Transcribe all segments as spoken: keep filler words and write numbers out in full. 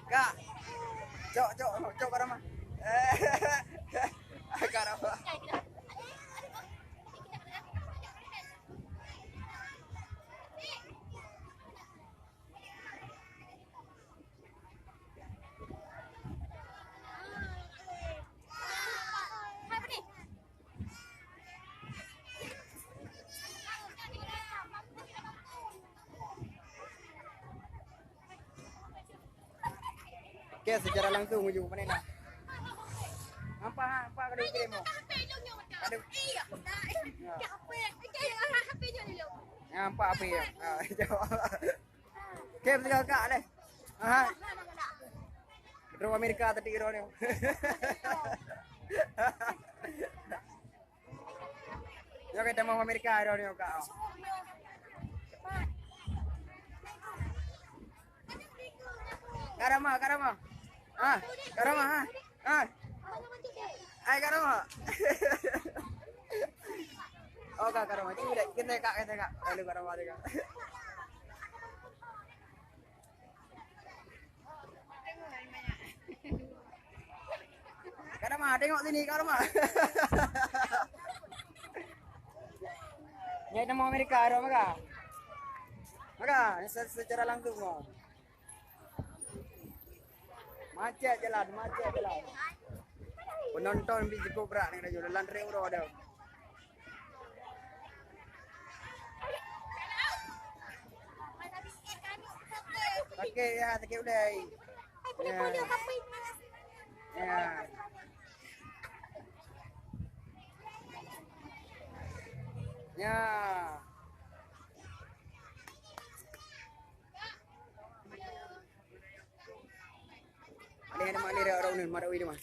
Kak. Cok, cok, cok Kak Rama. Kak Rama. Oke, secara langsung uju mana nak? Nampak ha, nampak kadu kirim tu. Kadu. Ya, nampak apa ya? Ha, jawab. Oke, betul kak deh. Aha. Bro Amerika tadi kira ni. Ya kita mau Amerika kira ni kak. Karama, karama. Ah, karama ha. Ah. Hai karama. Oh kak karama. Cuma kita kak kita kak. Lalu karama dia kak. Kak Rama, tengok sini, Kak Rama. Nyan nama Amerika, ada maka. Maka, se- secara langsung, oh. Macet jalan, macet jalan. Penonton pih cukup brat ni, dalam trek uroe dah. Sakit ya, sakit ulai. Ya. Ya. Ya. Ada yang ada mak lira orang ni, mak wi ni mah.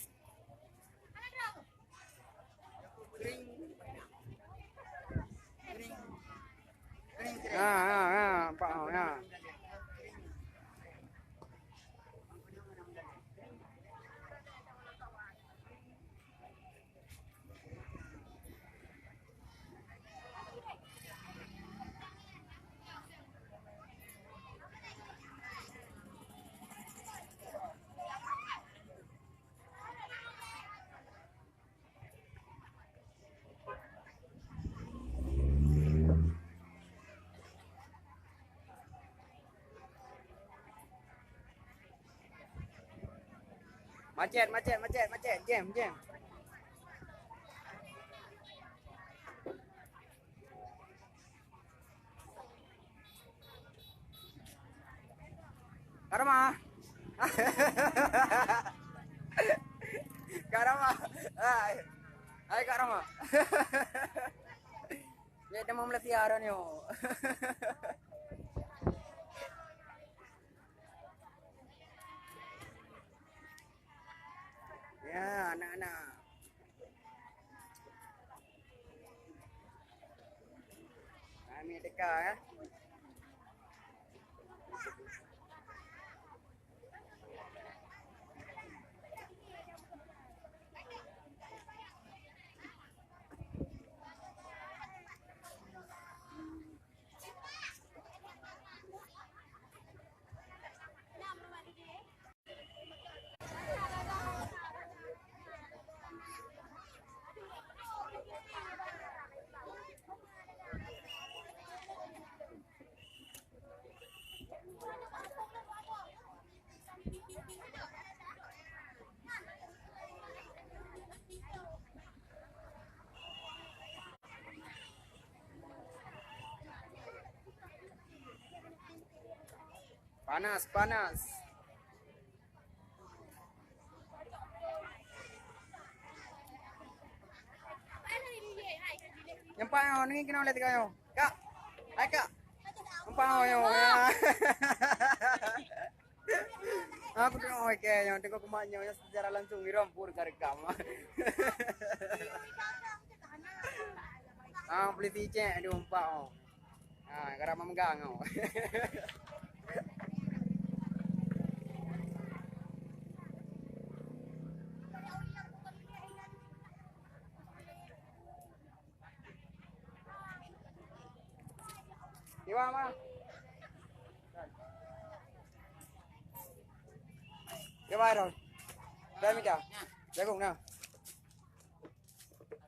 Ha, ha, ha, nampak ha, ha. Macet, macet, macet, macet. Jam, jam. Karma. Karma. Hai. Hai Karma. Dia mau Malaysia dah ni. Ya, anak-anak. Kami teka ya. Panas, panas. Nyampai oh, ni kena oleh tiga yo. Kak. Hai kak. Nyampai oh yo. Ya. Aku tengok oke yo, tengok kemak nyo secara langsung di Rampur ka rekam. Ah, polisi cek di umpak oh. Ha, karap memegang tau. Iwa mah. Kemai dah. Dah minta. Jagung nah.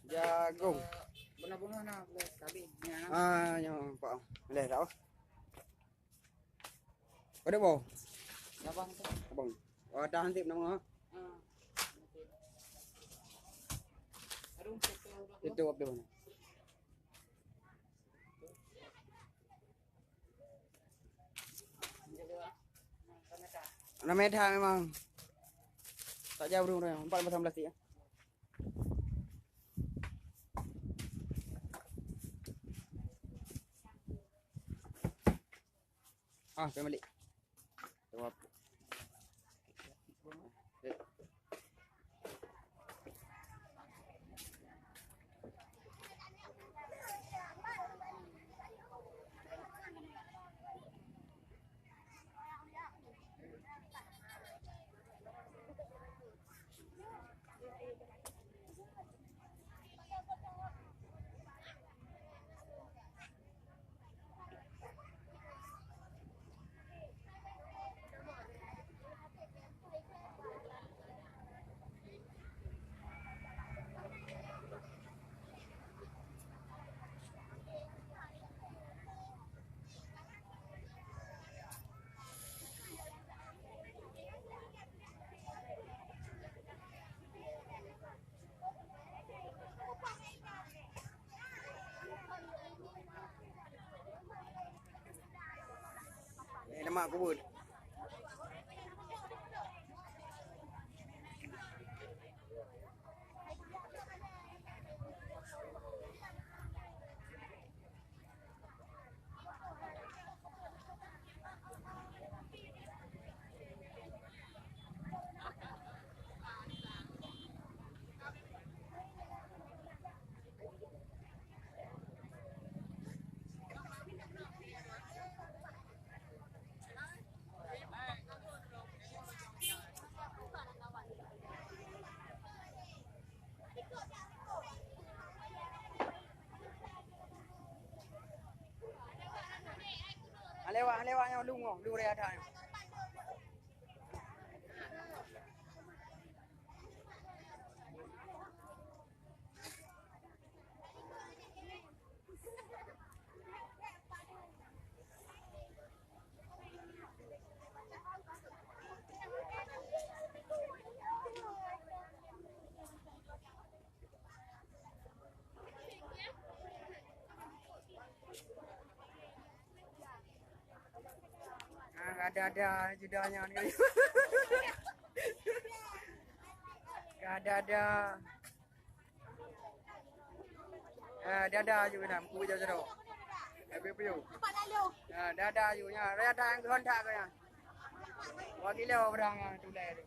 Jagung. Bunoh-bunoh nah, boleh habis. Ni nah. Ah, nyoe, Pak. Boleh tak? Ada bau? Abang tu. Abang. Oh, dah hansip nama. Ah. Aduh, betul. Itu apa mana? Nama dah memang. Tak jauh rumah, empat belas belas ya. Ah, saya balik. Jawab. Eh, lemak kubur. Lewat, lewat nyang lu ngoh, lu raya that nyoe. Ah, ada-ada judahnya ni. Ada-ada. Ah, dada ju kena, meuku jauh-jauh. Habis piu. Empat lalu. Ah, dada ju nya, dada nyang keuhon that keuh nya. Dua kilo barang nyang tulai tu.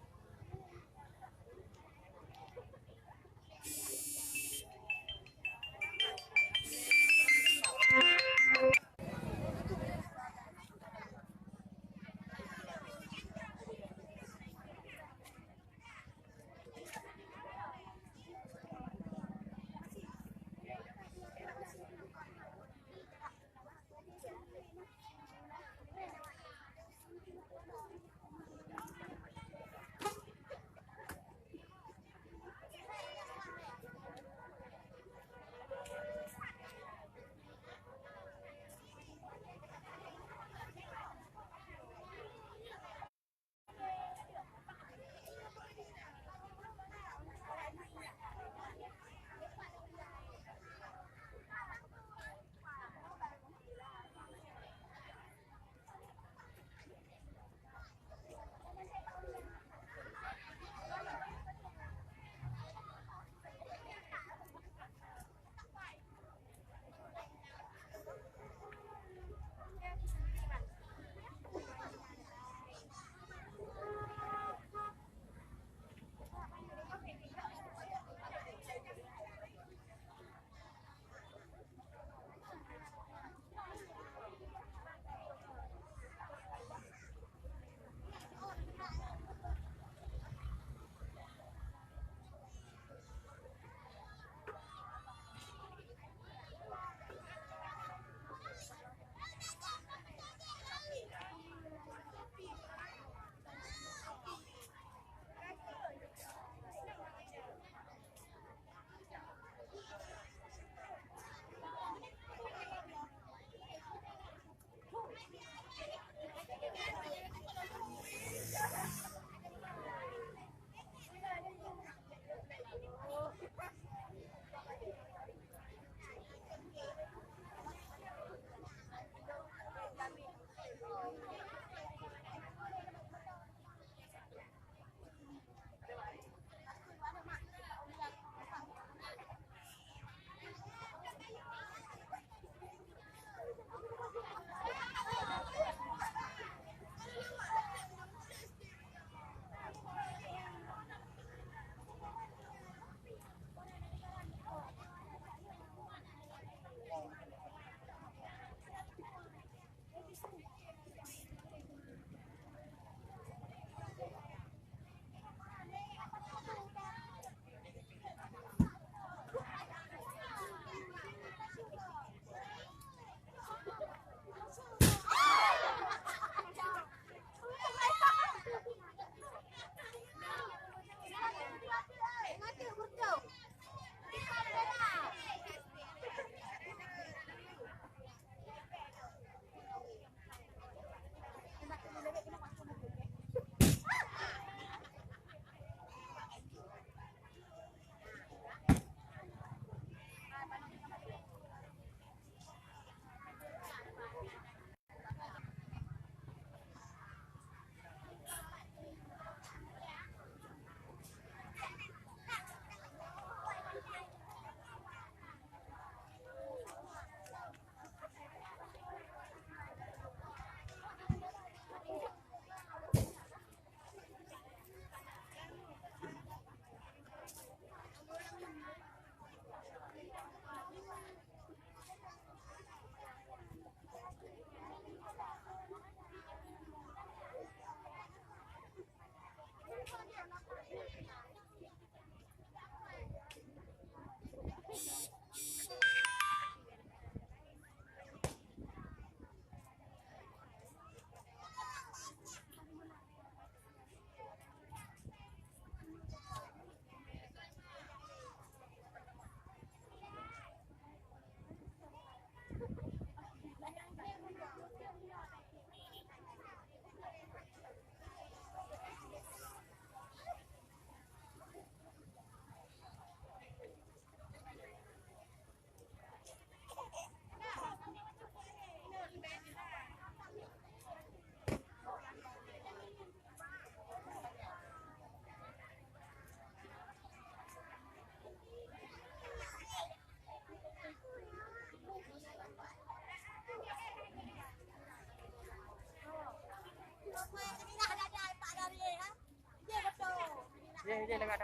Kak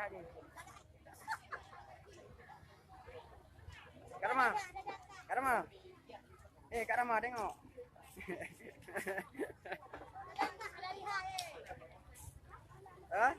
Rama. Kak Rama. Eh, Kak Rama, tengok. Ha?